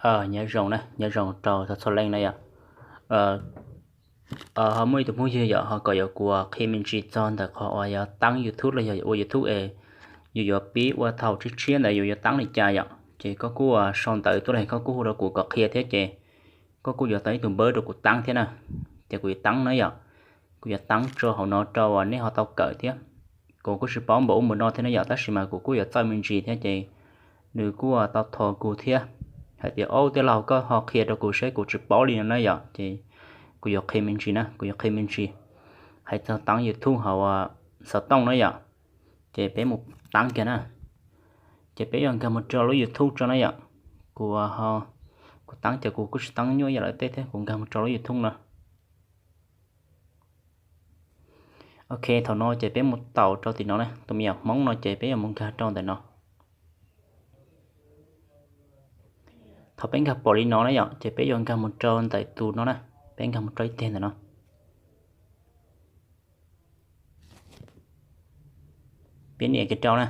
Nyob zoo na, nyob zoo rau txhua txhua leej na yom. Ho muaj ib tug phooj ywg yom ho kom yuav kuv qhia me ntsis txog ntawm qhov uas yuav taab YouTube los yog ua YouTube es yus yuav pib ua thaum tshiab tshiab ntawd yus yuav taab li cas yom, ces koj kuj sau ntawv tuaj los koj kuj hu rau kuv kom qhia thiab ces koj kuj yuav tau ib tug npawb rau kuv taab thiab na. Ces kuv yuav taab na yom, kuv yuav taab rau hauv no rau uas nej ho tau kawm thiab. Kuv kuj tsis paub npaum ub npaum no thiab na yom, tab sis mas kuv kuj yuav txawj me ntsis thiab ces nws kuj tau thov kuv thiab hais tias, Ob, tij laug, koj ho qhia rau kuv seb, kuv tsis paub li no na yom. Ces kuv yuav qhia me ntsis na, kuv yuav qhia me ntsis hais txog taab YouTube hauv xov tooj na yom. Ces peb mus taab kiag na. Ces peb yuav nkag mus rau lub YouTube tso na yom. Kuv, kuv taab ces kuv kuj tsis taab nyuaj yam lawv tej thiab, kuv nkag mus rau lub YouTube no. Ok, thaum no ces peb mus taus rau tim no na, tus me nyuam Hmoob no ces peb yuav mus nkag rau ntawm no. Thaum peb nkag pom li no na yom, ces peb yuav nkag mus rau ntawm tus no na, peb nkag mus rau ib teg ntawm no. Peb nias kiag rau na.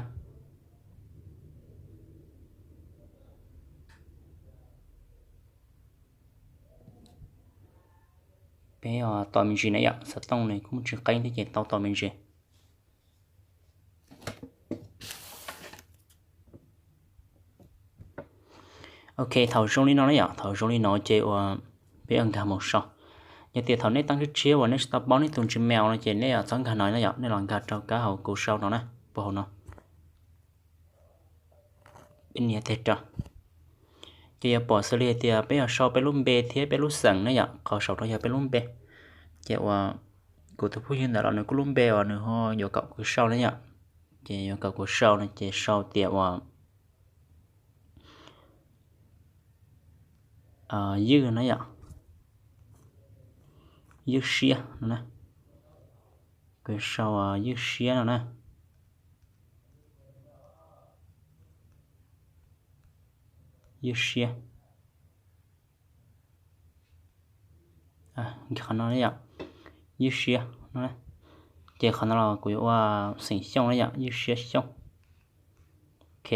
Peb tos me ntsis na yom, xov tooj nws kuj tsis qeeb thiab ces tau tos me ntsis. Ok, thaum zoo li no na yom, thaum zoo li no ces uas peb yuav nkag mus sau. Yog tias thaum nej taab tshiab tshiab uas nej tsis tau paub nej tus Gmail no ces nej txhob nkag no na yom, nej los nkag rau kab hauv kuv sau no na, puag hauv no. Peb nias teg rau. Ces yuav pom xws li hais tias peb yuav sau peb lub npe thiab peb lub xeem na yom, qhov saum no yog peb lub npe. Ces uas kuv tus phooj ywg ntawm los nws kuj lub npe uas nws ho yuav kom kuv sau na yom. Ces yuav kom kuv sau no ces sau tias uas Ywg na yom, Ywg Siab no na. Kuv sau Ywg Siab no na. Ywg Siab. Qhov no yom, Ywg Siab no. Ces qhov no los kuv yuav ua xeem Xyooj na yom, Ywg Siab Xyooj. Ok,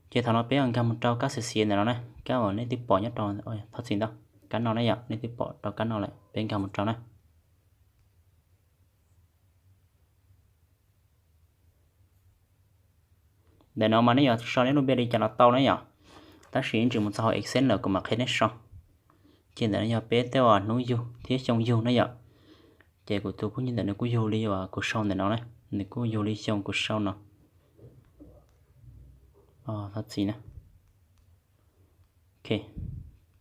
ces thaum no peb yuav nkag mus rau kab xiav xiav ntawm no na, kab uas nej twb pom nyob rau, thov txim ntau, kab no na yom, nej twb pom rau kab no lawm, peb nkag mus rau na. Ntawm no mas nej yuav sau nej lub npe li cas los tau na yom, tab sis ib ntsis mus txog hauv Excel lawm kuv mam qhia nej sau. Ces ntawm no yog peb tej uas hnub yug thiab xyoo yug na yom. Ces kuv tus phooj ywg ntawm nws kuj yug li uas kuv sau ntawm no na, nws kuj yug li xyoo kuv sau no. Thov txim na. Ok,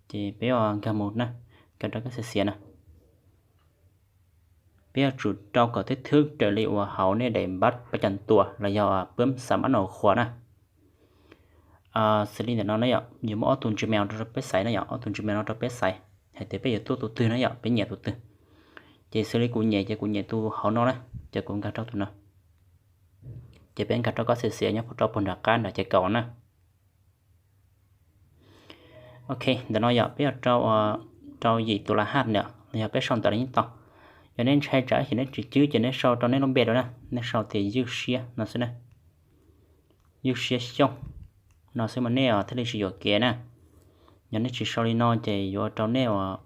ces peb yuav nkag mus na, nkag rau kab xiav xiav na. Peb yuav tsum rau kom tej thwb raws li uas hauv nej daim npab pab cas tuas los yog pab xam mab nau qhuas na. Xws li ntawm no na yom, yuav muaj ob tug Gmail no rau peb xaiv na yom, ob tug Gmail no rau peb xaiv hais tias peb yuav tuaj tus twg na yom, peb nyiam tus twg. Ces xws li kuv nyiam ces kuv nyiam tus hauv no na, ces kuv nkag rau tus no. Ces peb nkag rau kab xiav xiav nyob rau puag nram qab nram ces kaum na. Ok, ntawm no yom peb yuav rau yim tus la haj na, los yog peb sau ntawv los yeej tau. Yog nej ntshai tsam ib chim nej tsis cwb ces nej sau rau nej lub npe rau na, nej sau tias Ywg Siab no xwb na. Ywg Siab Xyooj no xwb mas nej thiaj li tsis yuam kev na. Yog nej tsis sau li no ces yuav ua rau nej uas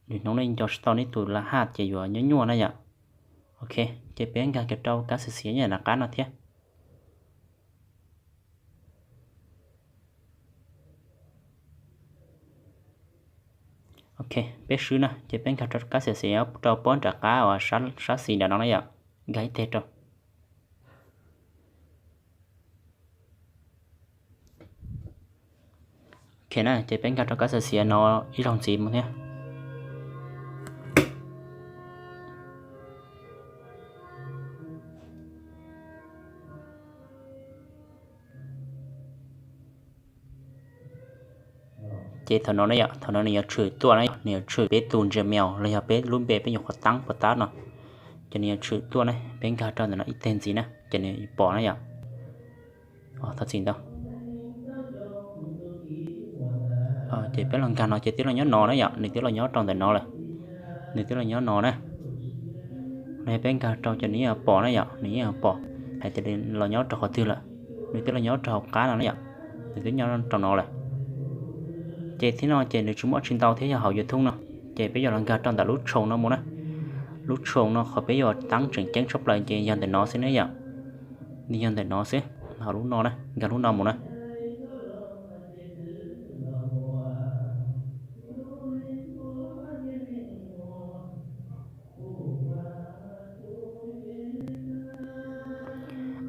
lwm hnub nej nco tsis tau nej tus la haj ces yuav nyuaj nyuaj na yom. Ok, ces peb nkag kiag rau kab xiav xiav nyob nram qab no thiab. Ok, peb swb na, ces peb nkag rau kab xiav xiav rau pob nram qab uas sab xis nram no na yom, nkag ib teg rau. Ok na, ces peb nkag rau kab xiav xiav no ib zaug ntxiv mus thiab. Ces thaum no na yom, thaum no nws yuav tshwm tuaj na, nws yuav tshwm peb tus Gmail los yog peb lub npe peb nyuam qhuav taab puas tab no. Ces nws yuav tshwm tuaj na, peb nkag rau ntawm no ib teg ntxiv na ces nws pom na yom. Thov txim ntau. Ces peb los nkag no ces twb los nyob no na yom, nws twb los nyob rau ntawm no lawm. Nws twb los nyob no na. Los yog peb nkag rau ces nws yeej pom na yom, nws yeej pom hais tias los nyob rau qhov twg lawm. Nws twb los nyob rau hauv qab no na yom, nws twb nyob rau no lawm. Ces thiab no ces nws tsis muaj tsis ntau thiab, yog hauv YouTube no. Ces peb yuav los nkag rau ntawm lub tshooj no mus na. Lub tshooj no qhov peb yuav teeb tseem ceeb tshaj plaws ces yog ntawm no xwb ne yom. Nws yog ntawm no xwb, hauv lub no na, nkag lub no mus na.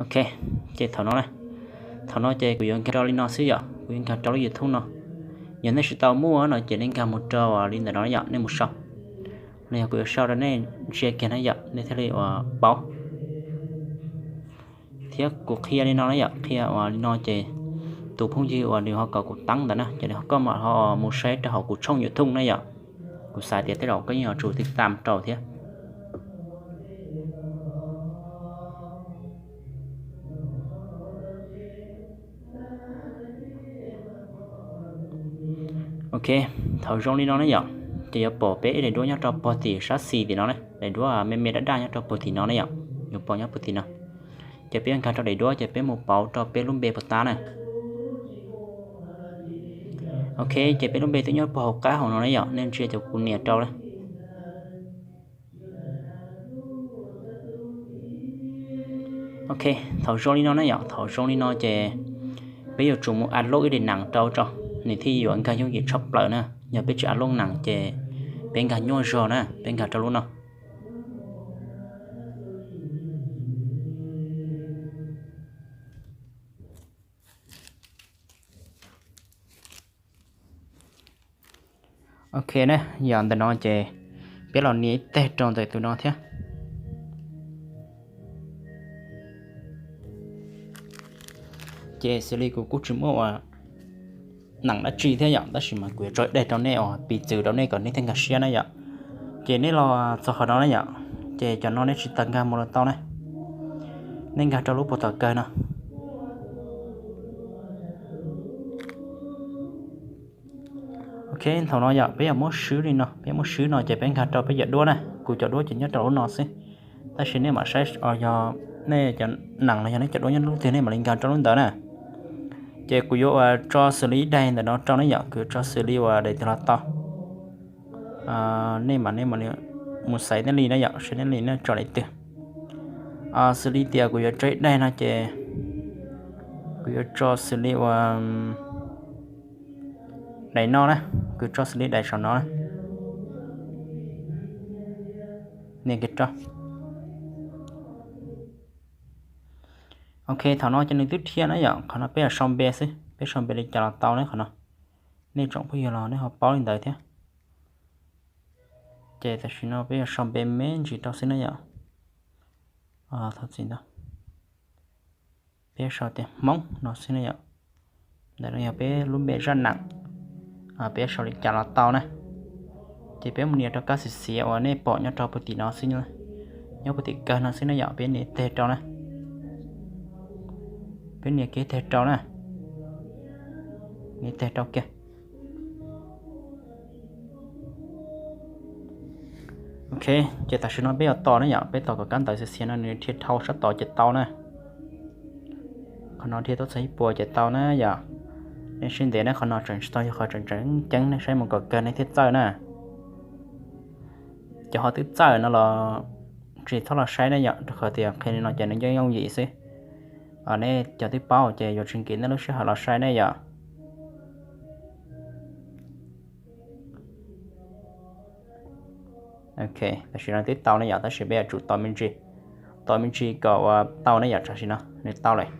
Ok, ces thaum no na, thaum no ces kuv yuav nkag rau li no xwb yom, kuv yuav nkag rau lub YouTube no. Yog nej tsis tau muaj no ces nej nkag mus rau li ntawm no yom, nej mus sau. Los yog kuv yuav sau rau nej ntsia kiag na yom, nej thiaj li uas paub. Thiab kuv qhia li no na yom, qhia uas li no ces tus phooj ywg uas nws ho kom kuv teeb ntawd na ces nws ho koj mam ho mus saib rau hauv kuv tshooj YouTube na yom. Kuv xav tias tej zaum koj yeej yuav tsum tiv tam rau thiab. Ok, thaum zoo li no ne yom, ces yuav pom peb ib daim duab nyob rau puag tim sab xis tim no ne, daim duab me me daj daj nyob rau puag tim no ne yom, yuav pom nyob puag tim no. Ces peb yuav nkag rau daim duab ces peb mus pauv rau peb lub npe puas tab na. Ok, ces peb lub npe twb nyob puag hauv qab hauv no ne yom, nej ntsia ces kuv nias rau na. Ok, thaum zoo li no ne yom, thaum zoo li no ces peb yuav tsum mus upload ib daim nees rau tso, nws thiaj yuav nkag yooj yim tshaj plaws na. Yog peb tsis upload nees ces peb nkag nyuaj zog na, peb nkag rau lub no. Ok na, yog ntawm no ces peb los nias ib teg rau ntawm tus no thiab. Ces xws li kuv kuj tsis muaj ua nees dab tsi thiab yom, tab sis mas kuv yuav tso ib daim rau nej uas piv txwv rau nej kom nej thiaj nkag siab na yom. Ces nej los txog qhov no na yom, ces cov no nej tsis tas nkag mus los tau na. Nej nkag rau lub puag tom kawg no. Ok, thaum no yom, peb yuav muab swb li no, peb muab swb no ces peb nkag rau peb cov duab na. Kuv cov duab ces nyob rau lub no xwb, tab sis nej mam saib os, yog nej cov nees los yog nej cov duab nyob lub twg nej mam li nkag rau lub ntawd na. Ces kuv yuav ua tso xws li ib daim ntawm no rau nej yom, kuv yuav tso xws li ua daim twg los tau. Nej mam, nej mam mus xaiv nej li na yom, saib nej li nej tso daim twg. Xws li tias kuv yuav tso ib daim no ces kuv yuav tso xws li ua daim no na, kuv tso xws li daim saum no na. Nias kiag rau. Ok, thaum no ces nws twb dhia na yom, qhov no peb yuav sau npe xwb, peb sau npe li cas los tau ne qhov no. Nej tsoom phooj ywg los nej ho paub li ntawd thiab. Ces tam sim no peb yuav sau npe me ntsis rau xwb na yom. Thov txim ntau. Peb sau tias Hmoob no xwb na yom. Ntawm no yog peb lub npe zaj nees, peb sau li cas los tau na. Ces peb mus nias rau kab xiav xiav uas nej pom nyob rau puag tim no xwb, nyob puag tim kawg no xwb na yom, peb nias teg rau na. Peb nias kiag teg rau na. Nias teg rau kiag. Ok, ces tam sim no peb yuav tos na yom, peb tos kom kab ntawv xiav xiav no nws dhia dhau sab tod ces tau na. Qhov no dhia tuaj txog ib puas ces tau na yom. Nej sib ntev na, qhov no tseem tsis tau yog qhov tseem tseem ceeb, nej saib mus kom kawg nej thiaj txawj na. Cov ho twb txawj no los tsis txhob los saib ne yom, rau qhov tias qhia li no ces nws yeej yooj yim xwb. Nej cov twb paub ces yuav tsis nkim nej lub sij hawm los saib ne yom. Ok, tam sim no twb tau ne yom, tab sis peb yuav tsum tos me ntsis, tos me ntsis kom ua tau ne yom, tam sim no nws tau lawm.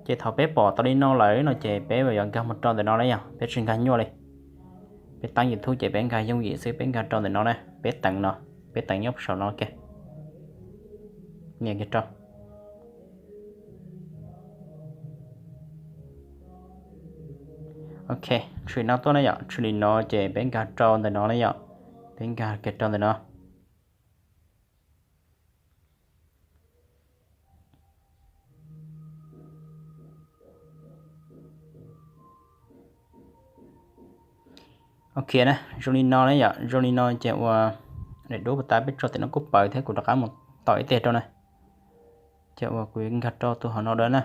Ces thaum peb pom tau li no lawm no ces peb yuav nkag mus rau ntawm no na yom, peb tsis nkag nyuaj li. Peb teeb YouTube ces peb nkag yooj yim xwb, peb nkag rau ntawm no na, peb teev no, peb teev nyob saum no kiag. Nias kiag rau. Ok, tshwm no tuaj na yom, tshwm li no ces peb nkag rau ntawm no na yom, peb nkag kiag rau ntawm no. Ok na, zoo li no na yom, zoo li no ces ua daim duab puas tab peb tso tim no kuj pawv thiab, kuv rov qab mus tom ib teg rau na. Ces ua kuv nkag rau tus hauv no dawb na.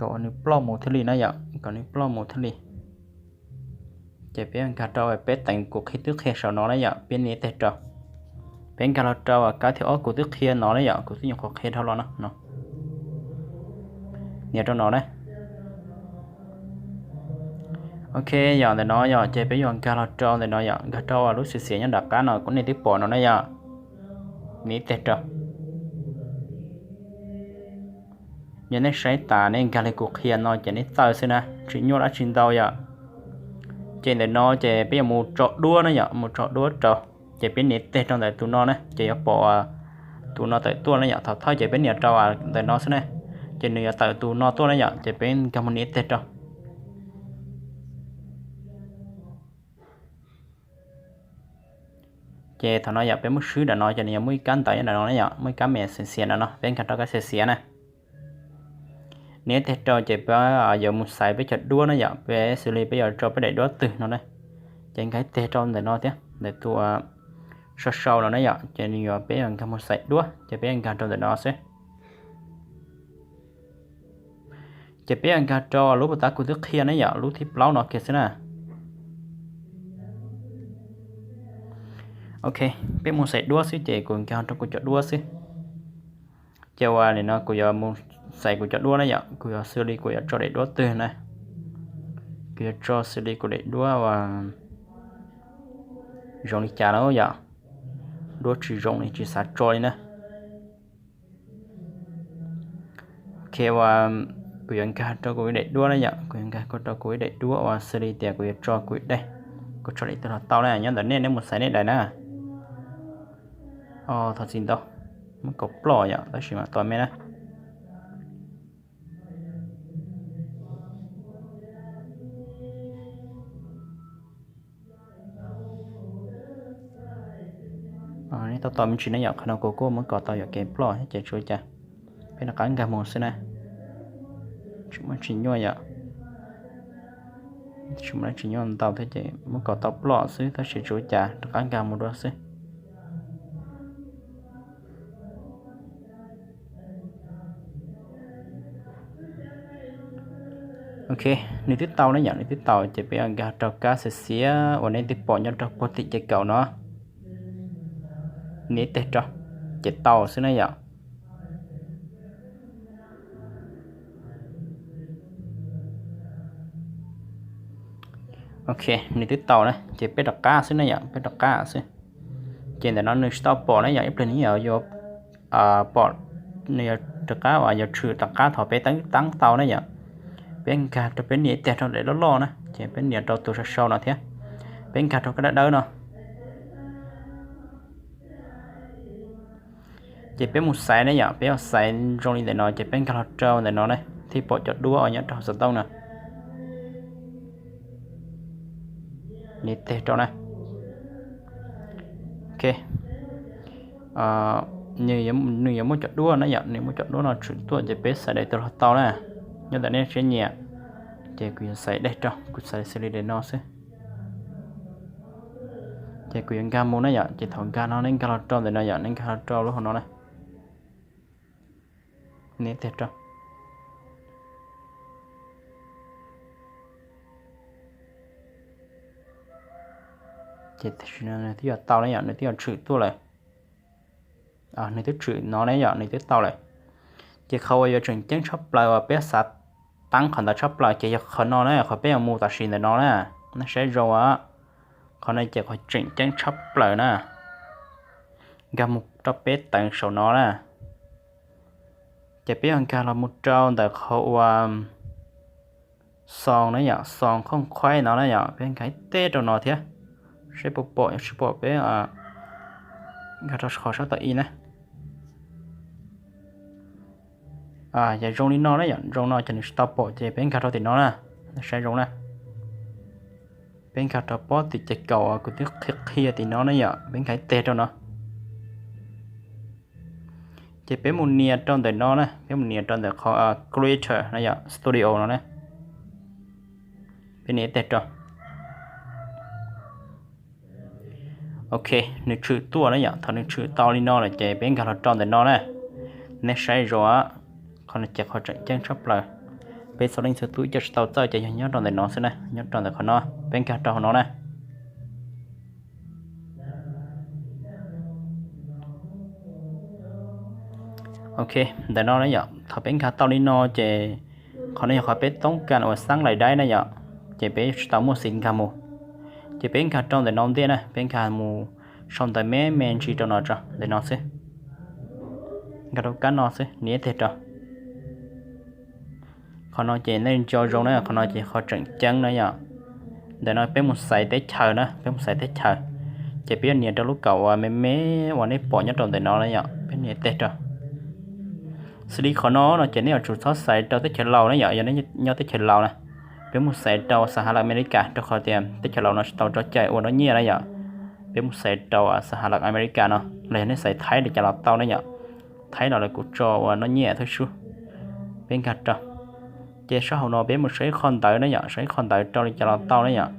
kom nws ploj mus thiaj li na yom, kom nws ploj mus thiaj li. Ces peb nkag rau peb teev kuv qhia twb qhia saum no na yom, peb nias ib teg rau. Peb nkag los rau kab thib ob kuv twb qhia no na yom, kuv twb nyuam qhuav qhia dhau los no no. Nias rau no na. Ok, yog ntawm no yom, ces peb yuav nkag los rau ntawm no yom, nkag rau lub xiav xiav nyob nram qab no kuv nej twb pom no na yom. Nias ib teg rau. Yog nej saib tas nej nkag li kuv qhia no ces nej txawj xwb na, tsis nyuaj dab tsi ntau yom. Ces ntawm no ces peb yuav mus tso duab na yom, mus tso duab rau. Ces peb nias ib teg rau ntawm tus no na, ces yuav pom tus no tawm tuaj na yom, thaum thawj ces peb nias rau ntawm no xwb na. Ces nws yuav tawm tus no tuaj na yom, ces peb nkag mus nias ib teg rau. Ces thaum no yom peb muab swb nram no ces nws yuav muaj ib kab ntawv nyob nram no na yom, muaj ib kab me xiav xiav nram no, peb nkag rau kab xiav xiav na. Nias ib teg rau ces peb yuav mus xaiv peb cov duab na yom, peb xws li peb yuav tso peb daim duab twg no na. Ces nkag ib teg rau ntawm no thiab, ntawm tus sau sau no na yom, ces nws yuav peb yuav nkag mus xaiv duab, ces peb yuav nkag rau ntawm no xwb. Ces peb yuav nkag rau lub puas tab kuv twb qhia na yom, lub thib plaub no kiag xwb na. Ok, peb mus xaiv duab xwb ces kuv nkag rau kuv cov duab xwb. Ces uas nim no kuv yuav mus xaiv kuv cov duab na yom, kuv yuav xws li kuv yuav tso daim duab twg na. Kuv yuav tso xws li kuv daim duab uas zoo li cas na yom. Duab tsis zoo li tsis xav tso li na. Ok, uas kuv yuav nkag rau kuv ib daim duab na yom, kuv yuav nkag rau kuv ib daim duab uas xws li tias kuv yuav tso kuv ib daim, kuv tso daim twg los tau na, nyob ntawm nej, nej mus xaiv nej daim na. Thov txim ntau, muab kaus ploj yom, tab sis mas tos me na. Nej tau tos me ntsis na yom, qhov no kuv kuj muab kos tau yuam kev ploj thiab ces tsis ua cas. Peb rov qab nkag mus xwb na. Tsis muaj tsis nyuaj yom. Tsis muaj tsis nyuaj ntau thiab ces muab kos tau ploj xwb tab sis tsis ua cas, rov qab nkag mus dua xwb. Ok, nws twb tau na yom, nws twb tau ces peb yuav nkag rau kab xiav xiav uas nej twb pom nyob rau puag tim ces kaum no. Nias ib teg rau, ces tau xwb na yom. Ok, nws twb tau na, ces peb rov qab xwb na yom, peb rov qab xwb. Ces ntawm no nws tsis tau pom na yom, ib pliag nws yuav pom, nws yuav rov qab uas yuav tshwm rov qab thaum peb teeb teeb tau na yom. Peb nkag rau, peb nias ib teg rau daim loj loj na, ces peb nias rau tus sau sau no thiab. Peb nkag rau kab dawb dawb no. Ces peb mus xaiv ne yom, peb yuav xaiv zoo li ntawm no ces peb nkag los rau ntawm no ne, thiaj pom cov duab uas nyob rau hauv xov tooj no. Nias ib teg rau na. Ok, nws yuav muaj cov duab na yom, nws muaj cov duab no tshwm tuaj ces peb xaiv daim twg los tau na. Nyob ntawm nej siab nyiam, ces kuv yuav xaiv daim rau, kuv xaiv xws li daim no xwb. Ces kuv yuav nkag mus na yom, ces thaum nkag no nej nkag los rau ntawm no yom, nej nkag los rau lub hauv no na. Nias ib teg rau. Ces tam sim no nws twb yuav tau na yom, nws twb yuav tshwm tuaj lawm. Nws twb tshwm no ne yom, nws twb tau lawm. Ces qhov uas yuav tseem ceeb tshaj plaws uas peb xav teeb qhov ntawd tshaj plaws ces yog qhov no na, qhov peb yuav mus tam sim ntawm no na. Nej saib zoo, qhov no ces qhov tseem ceeb tshaj plaws na. Nkag mus rau peb teev saum no na. Ces peb yuav nkag los mus rau ntawm qhov uas xoo na yom, xoo khooj khuaib no na yom, peb nkag ib teg rau no thiab. Seb puas pom, yog tsis pom peb nkag rau qhov sab tom ib na. Yog zoo li no na yom, zoo no ces nws tsis tau pom ces peb nkag rau tim no na. Nej saib zoo na. Peb nkag rau pob tim ces kaum kuv twb qhia qhia tim no na yom, peb nkag ib teg rau no. Ces peb mus nias rau ntawm no na, peb mus nias rau ntawm qhov Creator no yom, Studio no na. Peb nias ib teg rau. Ok, nws tshwm tuaj na yom, thaum nws tshwm tau li no lawm ces peb nkag los rau ntawm no na. Nej saib zoo, qhov no ces qhov tseem ceeb tshaj plaws. Peb txhua leej txhua tus coj tsis tau txawj ces yog nyob rau ntawm no xwb na, nyob rau ntawm qhov no, peb nkag rau hauv no na. Ok, ntawm no na yom, thaum peb nkag tau li no ces qhov no yog qhov peb toob kas uas xab lais daib na yom, ces peb tsis tau muaj xim nkag mus, ces peb nkag rau ntawm no ntiaj na, peb nkag mus sau ntawv me me ntsis rau no tso, ntawm no xwb, nkag rau kab no xwb, nias teg rau. Qhov no ces nej nco zoo na, qhov no ces qhov tseem ceeb na yom. Ntawm no peb mus xaiv teb chaws na, peb mus xaiv teb chaws, ces peb yuav nias rau lub kaum uas me me uas nej pom nyob rau ntawm no na yom, peb nias teg rau. Xws li qhov no no ces nej yuav tsum txhob xaiv rau teb chaws Laus na yom, yog nej nyob teb chaws Laus na, peb mus xaiv rau Xas Has Las Amelikas, rau qhov tias teb chaws Laus no tsis tau tso cai ua noj nyiaj na yom. Peb mus xaiv rau Xas Has Las Amelikas no, los yog nej xaiv Thaib li cas los tau na yom. Thaib los lawv kuj tso ua noj nyiaj thiab sub. Peb nkag rau, ces sab hauv no peb mus sau ib qho ntawv na yom, sau ib qho ntawv rau li cas los tau na yom.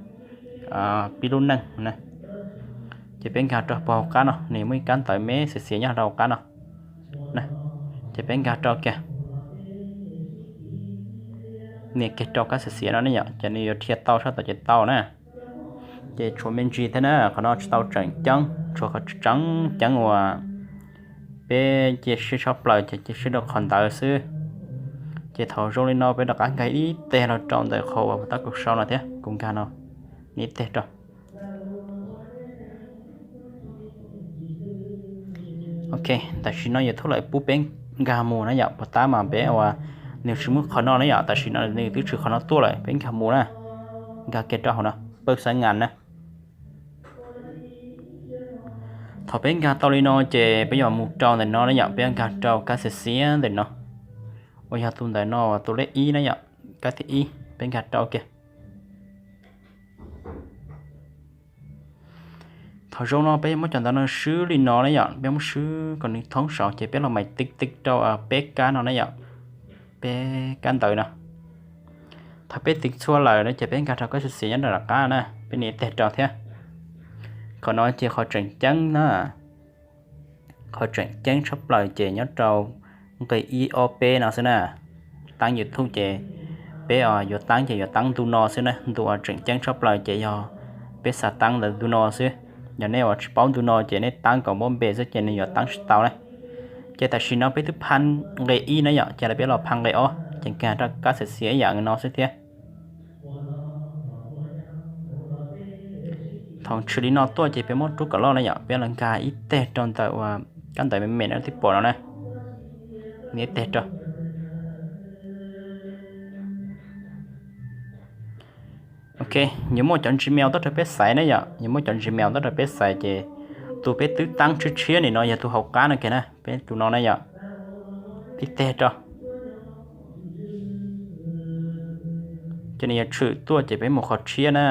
Pib lub neej na, ces peb nkag rau puag hauv qab no, nws muaj ib kab ntawv me xiav xiav nyob rau hauv qab no. Ces peb nkag rau kiag, nias kiag rau kab xiav xiav no ne yom, ces nws yuav dhia tau sab tod ces tau na. Ces tshuav me ntsis thiab na, qhov no tsis tau tseem ceeb, tshuav qhov tseem ceeb uas peb cia siab tshaj plaws ces cia siab rau qhov ntawd xwb. Ces thaum zoo li no peb rov qab nkag ib teg los rau ntawm qhov uas tab kuv sau no thiab, kuv nkag no, nias ib teg rau. Ok, tam sim no YouTube lawv pub peb nkag mus na yom, puag ta mas peb uas nws tsis muaj qhov no na yom, tam sim no nws twb tshwm qhov no tuaj lawm, peb nkag mus na, nkag kiag rau hauv no, pawg xav nas na. Thaum peb nkag tau li no ces peb yuav mus rau ntawm no na yom, peb yuav nkag rau kab xiav xiav ntawm no, uas yog tus ntawm no tus lej ib na yom, kab thib ib, peb nkag rau kiag. Thaum zoo no peb muab cov ntawv no swb li no na yom, peb muab swb kom nws thoob saud ces peb los mais tiv tiv rau peb kab no na yom, peb kab ntawv no. Thaum peb tiv txhua lawm no ces peb nkag rau kab xiav xiav nyob nram qab na, peb nias teg rau thiab. Qhov no ces qhov tseem ceeb na, qhov tseem ceeb tshaj plaws ces nyob rau nqe ib ob peb no xwb na. Taab YouTube ces peb yuav taab ces yuav taab ntu no xwb na, ntu uas tseem ceeb tshaj plaws ces yog peb xav taab ntawm ntu no xwb. Yog nej uas tsis paub ntu no ces nej taab kom muaj npe xwb ces nws yuav taab tsis tau na. Ces tam sim no peb twb phaj nqe ib na yom, ces peb los phaj nqe ob ces nkag rau kab xiav xiav ib yam no xwb thiab. Thaum tshwm li no tuaj ces peb muab rub kom loj na yom, peb los nkag ib teg rau ntawm uas kab ntawv me me no twb pom no na, nias ib teg rau. Ok, yuav muaj cov Gmail tuaj rau peb xaiv na yom, yuav muaj cov Gmail tuaj rau peb xaiv ces tus peb twb taab tshiab tshiab nim no yog tus hauv qab no kiag na, peb tus no na yom, ib teg rau. Ces nws yuav tshwm tuaj ces peb mus qhov tshiab na.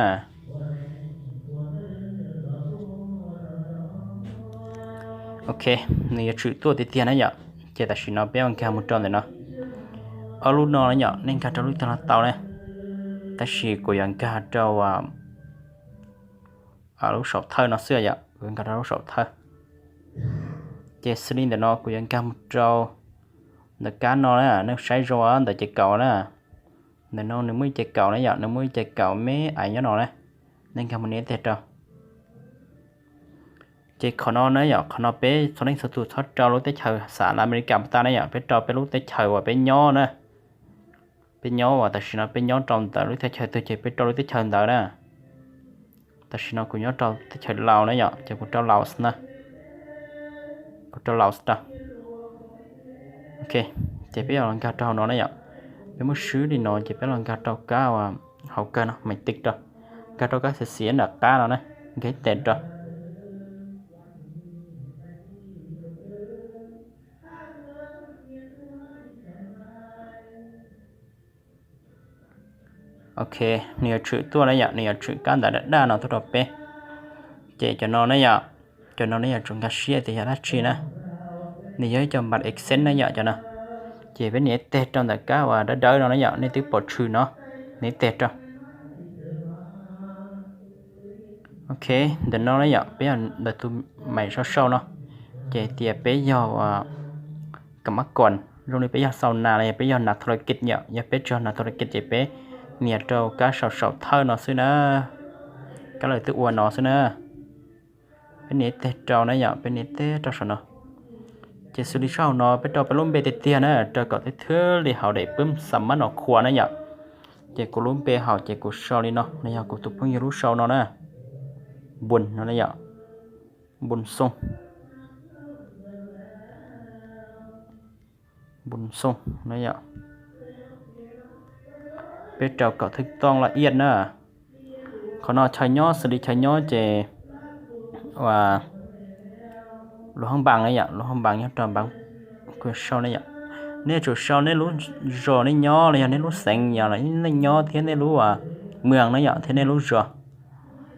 Ok, nws yuav tshwm tuaj tiag tiag na yom. Ces tam sim no peb yuav nkag mus rau ntawm no. Ob lub no na yom, nej nkag rau lub twg los tau na. Tab sis kuv yuav nkag rau lub saum thawj no xwb yom, kuv nkag rau lub saum thawj. Ces xws li ntawm no kuv yuav nkag mus rau ntawm kab no na, nej saib zoo ntawm ces kaum na. Ntawm no nws muaj ib ce kaum na yom, nws muaj ib ce kaum me aiv nyob no na, nej nkag mus nias ib teg rau. Ces qhov no na yom, qhov no peb txhua leej txhua tus txhob rau lub teb chaws Xas Las Amelikas puag ta na yom, peb rau peb lub teb chaws uas peb nyob na. Peb nyob uas tam sim no peb nyob rau ntawm lub teb chaws twg ces peb rau lub teb chaws ntawd na. Tam sim no kuv nyob rau teb chaws Laus na yom, ces kuv rau Laus na. Kuv rau Laus rau. Ok, ces peb yuav los nkag rau hauv no na yom. Peb muab swb li no ces peb los nkag rau kab uas hauv kawg no, mais tiv rau, nkag rau kab xiav xiav nram qab no na, nkag ib teg rau. Ok, nws yuav tshwm tuaj na yom, nws yuav tshwm kab ntawv daj daj no tuaj rau peb. Ces cov no na yom, cov no nej yuav tsum nkag siab tias yog dab tsi na. Nws yog ib co npam exam na yom cov no. Ces peb nias ib teg rau ntawm kab uas dawb dawb no na yom, nej twb pom tshwm no, nias ib teg rau. Ok, ntawm no na yom, peb yog ntawm tus mais sau sau no, ces tias peb yog kam mab koos, Zoo li peb yog xaus nas los yog peb yog nas thau la kej yom, yog peb tsis yog nas thau la kej ces peb nias rau kab saum saum thawj no xwb na, kab lawv twb ua no xwb na. Peb nias ib teg rau na yom, peb nias ib teg rau saum no. Ces xws li saum no peb rau peb lub npe tiag tiag na, rau kom thwb thwb li hauv daim pwb xa mab no khua na yom. Ces kuv lub npe hauv ces kuv sau li no, no yog kuv tus phooj ywg lub sau no na, Npun no na yom, Npun Xoo, Npun Xoo na yom. Peb rau kom thwb tooj la iaj na. Qhov no chaw nyob xws li chaw nyob ces ua lub hoob npas na yom, lub hoob npas nyob rau npas kuv sau na yom. Nej tsum sau nej lub zos nej nyob los yog nej lub xeev yog nej nyob thiab nej lub mws na yom, thiab nej lub zos,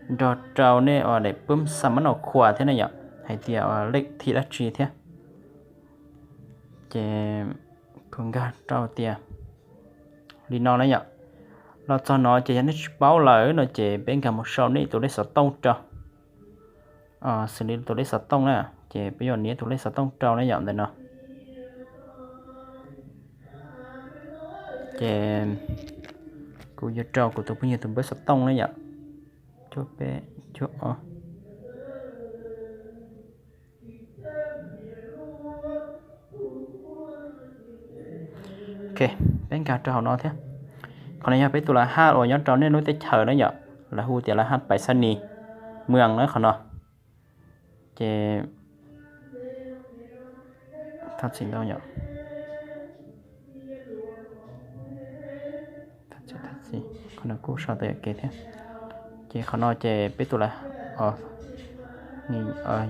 nrog rau nej ua daim pwb xa mab no khua thiab na yom, hais tias lej thim dab tsi thiab. Ces kuv nkag rau tias li no na yom. Los txog no ces yog nej tsis paub lawm no ces peb nkag mus sau nej tus lej xov tooj rau. Xws li tus lej xov tooj na, ces peb yuav nias tus lej xov tooj rau na yom, ntawm no. Ces kuv yuav rau kuv tus phooj ywg tus npawb xov tooj na yom, cuaj peb cuaj ob. Ok, peb nkag rau hauv no thiab. Qhov no yog peb tus laj haj uas nyob rau nej lub teb chaws na yom, lawv hu tias laj haj pais xab nis mws na qhov no. Ces thov txim ntau yom, qhov no kuj sau tau yam kev thiab. Ces qhov no ces peb tus laj,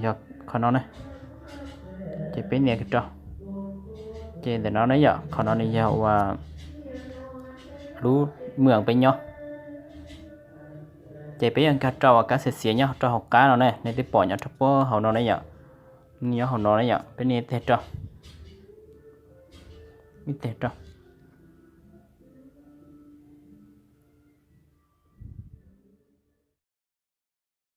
yog qhov no na, ces peb nias kiag rau. Ces ntawm no ne yom, qhov no nws yog uas lub mws peb nyob. Ces peb yuav nkag rau uas kab xiav xiav nyob rau hauv qab no ne, nej twb pom nyob rau puag hauv no ne yom, nyob hauv no ne yom, peb nias ib teg rau, ib teg rau.